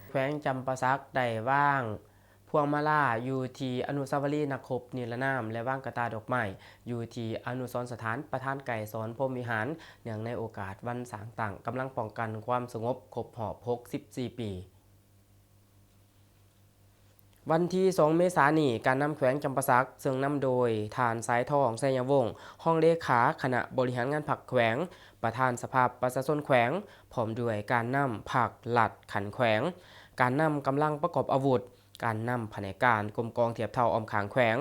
ແຂວງຈຳປາສັກໄດ້ວາງພວງມາລາຢູ່ທີ່ອະນຸສາວະລີນັກຮົບນິລະນາມ ແລະ ວາງກະຕ່າດອກໄມ້ຢູ່ທີ່ອະນຸສອນສະຖານປະທານໄກສອນ ພົມວິຫານ ເນື່ອງໃນໂອກາດວັນສ້າງຕັ້ງກຳລັງປ້ອງກັນຄວາມສະຫງົບຄົບຮອບຫົກສິບສີ່ປີ. ວັນທີສອງເມສານີ້, ການນຳແຂວງຈຳປາສັກ ເຊິ່ງນຳໂດຍທ່ານ ສາຍທອງ ໄຊຍະວົງ ຮອງເລຂາຄະນະບໍລິຫານງານພັກແຂວງ, ປະທານສະພາປະຊາຊົນແຂວງ, ພ້ອມດ້ວຍການນຳພັກລັດຂັ້ນແຂວງ, ການນຳກຳລັງປະກອບອາວຸດ, ການນຳພະແນກການກົມກອງທຽບເທົ່າອ້ອມຂ້າງແຂວງ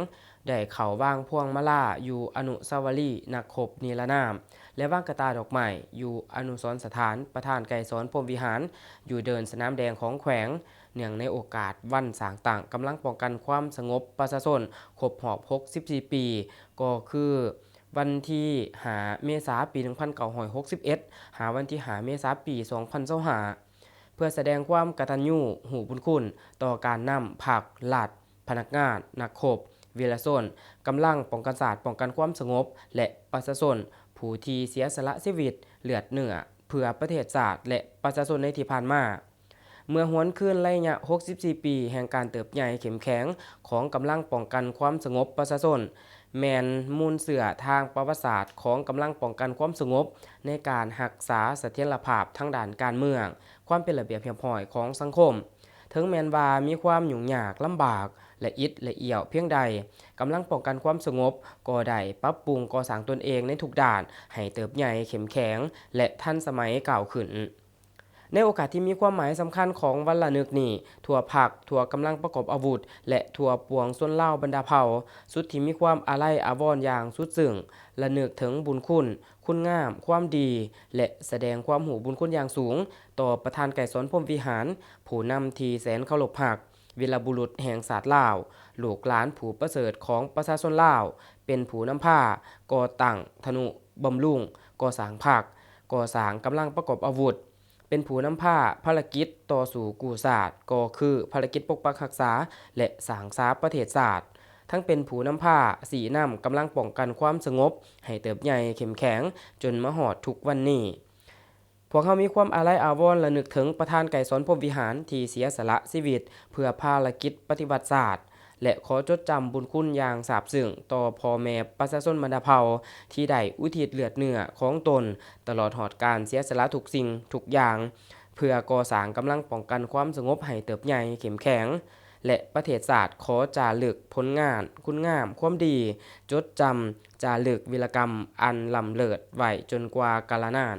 ໄດ້ເຂົ້າວາງພວງມາລາຢູ່ອະນຸສາວະລີນັກຮົບນິລະນາມ ແລະ ວາງກະຕ່າດອກໄມ້ຢູ່ອະນຸສອນສະຖານປະທານໄກສອນ ພົມວິຫານ ຢູ່ເດີ່ນສະໜາມແດງຂອງແຂວງ ເນື່ອງໃນໂອກາດວັນສ້າງຕັ້ງກຳລັງປ້ອງກັນຄວາມສະຫງົບປະຊາຊົນຄົບຮອບຫົກສິບສີ່ປີ ກໍຄືວັນທີຫ້າເມສາປີໜຶ່ງພັນເກົ້າຮ້ອຍຫົກສິບເອັດ ຫາວັນທີຫ້າເມສາປີສອງພັນຊາວຫ້າ ເພື່ອສະແດງຄວາມກະຕັນຍູຮູ້ບຸນຄຸນຕໍ່ການນຳພັກລັດ ພະນັກງານ, ນັກຮົບ, ວິລະຊົນ, ກຳລັງປ້ອງກັນຊາດ, ປ້ອງກັນຄວາມສະຫງົບ ແລະ ປະຊາຊົນຜູ້ທີ່ເສຍສະຫຼະຊີວິດເລືອດເນື້ອເພື່ອປະເທດຊາດ ແລະ ປະຊາຊົນໃນທີ່ຜ່ານມາ. ເມື່ອຫວນຄືນໄລຍະຫົກສິບສີ່ປີແຫ່ງການເຕີບໃຫຍ່ເຂັ້ມແຂງຂອງກຳລັງປ້ອງກັນຄວາມສະຫງົບປະຊາຊົນ ແມ່ນມູນເຊື້ອທາງປະຫວັດສາດຂອງກຳລັງປ້ອງກັນຄວາມສະຫງົບໃນການຮັກສາສະຖຽນລະພາບທາງດ້ານການເມືອງ, ຄວາມເປັນລະບຽບຮຽບຮ້ອຍຂອງສັງຄົມ. ເຖິງແມ່ນວ່າມີຄວາມຫຍຸ້ງຍາກລຳບາກ ແລະ ອິດ ແລະ ອຽວພຽງໃດ, ກຳລັງປ້ອງກັນຄວາມສະຫງົບກໍໄດ້ປັບປຸງກໍ່ສ້າງຕົນເອງໃນທຸກດ້ານໃຫ້ເຕີບໃຫຍ່ເຂັ້ມແຂງ ແລະ ທັນສະໄໝກ້າວຂຶ້ນ. ໃນໂອກາດທີ່ມີຄວາມໝາຍສຳຄັນຂອງວັນລະນຶກນີ້, ທົ່ວພັກ, ທົ່ວກຳລັງປະກອບອາວຸດ ແລະ ທົ່ວປວງຊົນລາວບັນດາເຜົ່າ ສຸດທີ່ມີຄວາມອາໄລອາວອນຢ່າງສຸດຊຶ້ງ, ລະນຶກເຖິງບຸນຄຸນ, ຄຸນງາມ, ຄວາມດີ ແລະ ສະແດງຄວາມຮູ້ບຸນຄຸນຢ່າງສູງຕໍ່ປະທານໄກສອນ ພົມວິຫານ, ຜູ້ນຳທີ່ແສນເຄົາລົບຮັກ, ວີລະບຸລຸດແຫ່ງຊາດລາວ, ລູກຫຼານຜູ້ປະເສີດຂອງປະຊາຊົນລາວ, ເປັນຜູ້ນຳພາກໍ່ຕັ້ງ, ທະນຸບຳລຸງ, ກໍ່ສ້າງພັກ, ກໍ່ສ້າງກຳລັງປະກອບອາວຸດ, ເປັນຜູ້ນຳພາພາລະກິດຕໍ່ສູ້ກູ້ຊາດ, ກໍຄືພາລະກິດປົກປັກຮັກສາ ແລະ ສ້າງສາປະເທດຊາດ, ທັງເປັນຜູ້ນຳພາຊີ້ນຳກຳລັງປ້ອງກັນຄວາມສະຫງົບໃຫ້ເຕີບໃຫຍ່ເຂັ້ມແຂງ ຈົນມາຮອດທຸກວັນນີ້. ພວກເຮົາມີຄວາມອາໄລອາວອນລະນຶກເຖິງປະທານໄກສອນ ພົມວິຫານ ທີ່ເສຍສະຫຼະຊີວິດເພື່ອພາລະກິດປະຕິວັດຊາດ ແລະ ຂໍຈົດຈຳບຸນຄຸນຢ່າງຊາບຊຶ້ງຕໍ່ພໍ່ແມ່ປະຊາຊົນບັນດາເຜົ່າ ທີ່ໄດ້ອຸທິດເລືອດເນື້ອຂອງຕົນ ຕະຫຼອດຮອດການເສຍສະຫຼະທຸກສິ່ງທຸກຢ່າງ ເພື່ອກໍ່ສ້າງກຳລັງປ້ອງກັນຄວາມສະຫງົບໃຫ້ເຕີບໃຫຍ່ເຂັ້ມແຂງ ແລະ ປະເທດຊາດ. ຂໍຈາລຶກຜົນງານ, ຄຸນງາມ, ຄວາມດີ, ຈົດຈຳຈາລຶກວິລະກຳອັນລ້ຳເລີດໄວ້ຈົນກວ່າກາລະນານ.